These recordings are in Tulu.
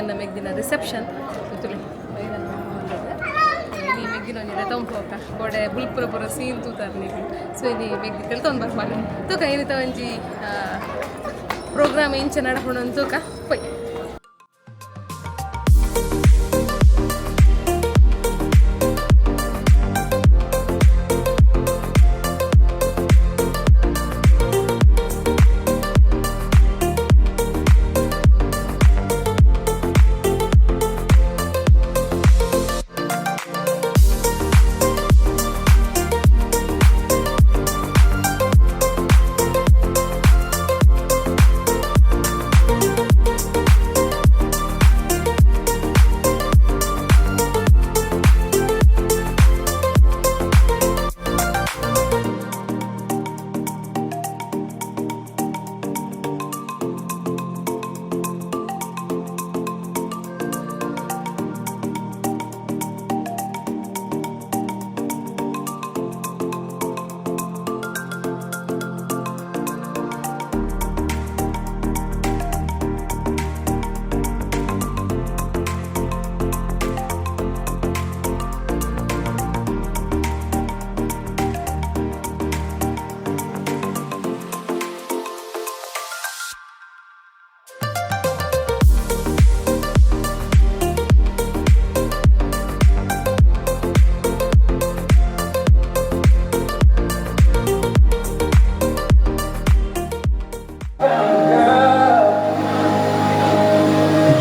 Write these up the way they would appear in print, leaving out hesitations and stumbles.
ಎನ್ನ ಮೆಗ್ದಿನ ರಿಸೆಪ್ಷನ್ ತುಲೆ. ಇನಿ ಮೆಗ್ದಿನ ಒಂಜಿ ಲೆತೊಂದು ಪೋಕ ಕೋಡೆ ಬುಲ್ಪುರ ಪೂರ ಸೀನ್ ತೂತಾರ್ ನೀವು. ಸೊ ಇನಿ ಮೆಗ್ದಿ ಕಲ್ತೊಂದು ಬರ್ಪಾಲ. ತೂಕ, ಇನಿತ ಒಂಜಿ ಪ್ರೋಗ್ರಾಮ್ ಎಂಚ ನಡಪುಂಡು ತೂಕ ಪೋಯ್.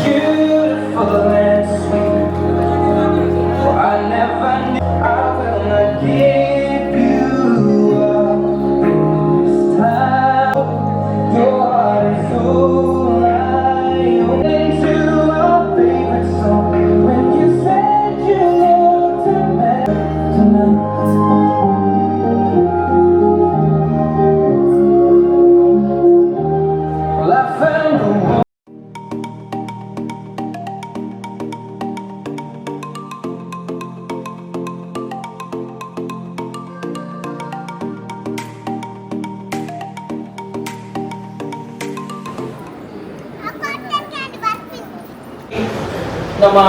Beautiful and sweet. I never knew I will not give you up this time. Your heart is all I own. Into our favorite song when you said you looked a mess tonight. Well, I found a woman. ನಮ್ಮ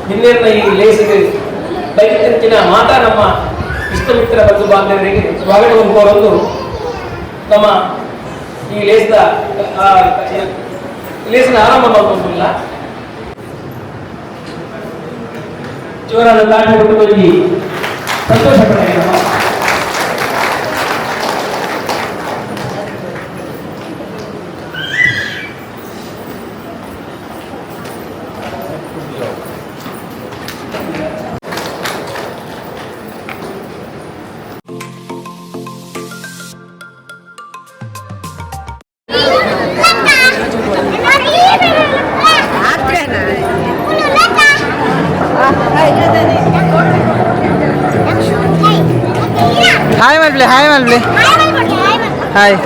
ನಿನ್ನೆಲ್ಲ ಈ ಲೇಸಿಗೆ ಬೈಕಿನ ಮಾತಾ ನಮ್ಮ ಇಷ್ಟಮಿತ್ರ ಬಂಧು ಬಾಂಧವರಿಗೆ ಸ್ವಾಗತವನ್ನು ಕೋರಲು ನಮ್ಮ ಈ ಲೇಸ್ದ ಲೇಸಿನ ಆರಂಭ ಮಾಡ್ಕೊಂಡಿಲ್ಲ. ಜೋರಾದ ತಾಳಿ ಕೊಟ್ಟು ಸಂತೋಷ ಪಡೆಯ ನಮ್ಮ. ಹಾಯ್ ಮಲ್ಪ್ಲೆ, ಹಾಯ್ ಮಲ್ಪ್ಲೆ, hi.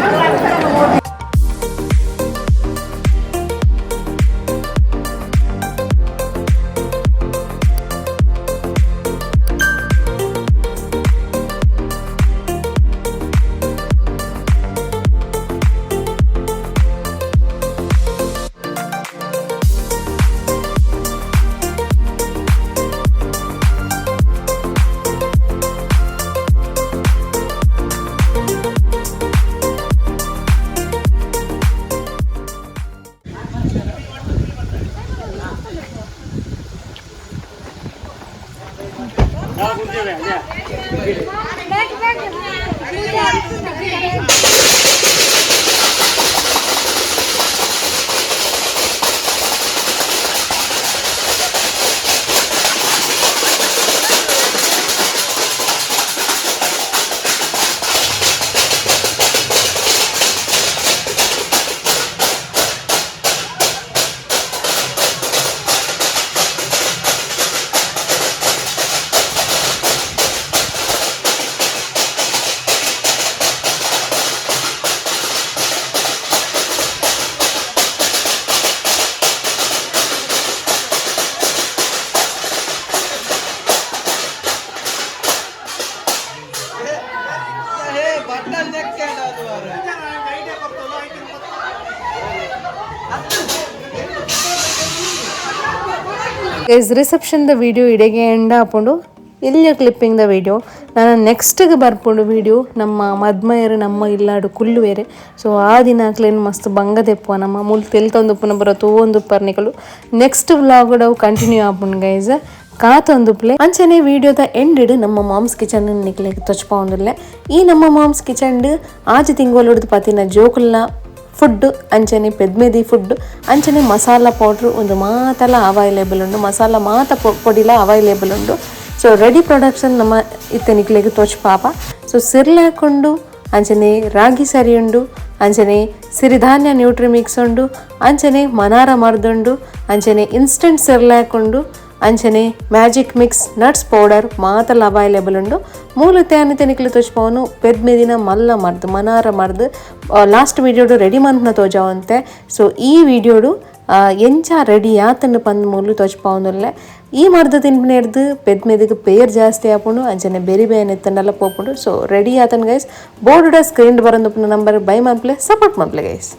Guys, reception the video ಇಡೆಗೆ ಎಂಡ್ ಆಪುಂಡು. ಎಲ್ಯ ಕ್ಲಿಪ್ಪಿಂಗ್ ದ ವಿಡಿಯೋ. ನಾನು ನೆಕ್ಸ್ಟ್ಗೆ ಬರ್ಪುಂಡು ವಿಡಿಯೋ. ನಮ್ಮ ಮದ್ಮಯರು ನಮ್ಮ ಇಲ್ಲಾಡು ಕುಲ್ಲುವೆರೆ. ಸೊ ಆ ದಿನ ಅಕ್ಲೇನು ಮಸ್ತ್ ಬಂಗ ದೆಪ್ಪುವ. ನಮ್ಮ ಮುಲ್ ತೆಲ್ತೊಂದುಪ್ಪುನ ಬರ ತೂವೊಂದುಪ್ಪರ್ ನಿಕುಲು. ನೆಕ್ಸ್ಟ್ ವ್ಲಾಗ್ ಕಂಟಿನ್ಯೂ ಆಪುಂಡು ಗೈಸ್, ಕಾತೊಂದುಪ್ಲೆ. ಅಂಚನೆ ವಿಡಿಯೋದ ಎಂಡಿಡ್ ನಮ್ಮ ಮಾಮ್ಸ್ ಕಿಚನ್ ನಿಕ್ಲೆಗ್ ತೊಚ್ಪಾವೊಂದುಲ್ಲೆ. ಈ ನಮ್ಮ ಮಾಮ್ಸ್ ಕಿಚನ್ 6 ತಿಂಗೊಲುಡ್ದು ಪತ್ತಿನ ಜೋಕುಲ್ನ ಫುಡ್, ಅಂಚನೆ ಪೆದ್ಮೆದಿ ಫುಡ್, ಅಂಚನೆ ಮಸಾಲ ಪೌಡ್ರ್, ಒಂದು ಮಾತಲ ಅವೈಲೇಬಲ್ ಉಂಡು. ಮಸಾಲ ಮಾತ ಪೊಡಿಲ ಅವೈಲೇಬಲ್ ಉಂಡು. ಸೊ ರೆಡಿ ಪ್ರೊಡಕ್ಷನ್ ನಮ್ಮ ಇತ್ತೆ ನಿಕ್ಲೆಗ್ ತೋಚ್ಪಾಪ. ಸೊ ಸಿರ್ಲಾಕ್ ಉಂಡು, ಅಂಚನೆ ರಾಗಿ ಸರಿ ಉಂಡು, ಅಂಚನೆ ಸಿರಿಧಾನ್ಯ ನ್ಯೂಟ್ರಿಮಿಕ್ಸ್ ಉಂಡು, ಅಂಚನೆ ಮನಾರ ಮರ್ದುಂಡು, ಅಂಚನೆ ಇನ್ಸ್ಟೆಂಟ್ ಸಿರ್ಲಾಕ್ ಉಂಡು, ಅಂಚನೆ ಮ್ಯಾಜಿಕ್ ಮಿಕ್ಸ್ ನಟ್ಸ್ ಪೌಡರ್ ಮಾತಲ ಅವೈಲೇಬಲ್ ಉಂಡು. ಮೂಲತೆ ಅನಿತೆ ನಿಕ್ಲು ತೋಚ್ಪವನು ಪೆದ್ಮೆದಿನ ಮಲ್ಲ ಮರ್ದು, ಮನಾರ ಮರ್ದು. Last ವಿಡಿಯೋಡು ready ಮನ್ಪುನ ತೋಜಾವಂತೆ. ಸೊ ಈ ವಿಡಿಯೋಡು ಎಂಚ ರೆಡಿ ಆತನ್ನು ಪಂದ್ ಮೂಲು ತೋಚ್ಪಾವೊಂದುಲ್ಲೆ. ಈ ಮರ್ದು ತಿನ್ಪಿನೆರ್ದು ಪೆದ್ಮೆದಿಗೆ ಪೇರ್ ಜಾಸ್ತಿ ಆಪುಂಡು, ಅಂಚನೆ ಬೆರಿ ಬೇನೆ ಎತ್ತಂಡಲ ಪೋಪುಂಡು. ಸೊ ರೆಡಿ ಆತನ್ ಗೈಸ್. ಬೋರ್ಡ್ ಸ್ಕ್ರೀನ್ ಬರಂದುಪ್ಪುನ ನಂಬರ್ ಬೈ ಮನ್ಪ್ಲೆ, ಸಪೋರ್ಟ್ ಮನ್ಪ್ಲೆ ಗೈಸ್.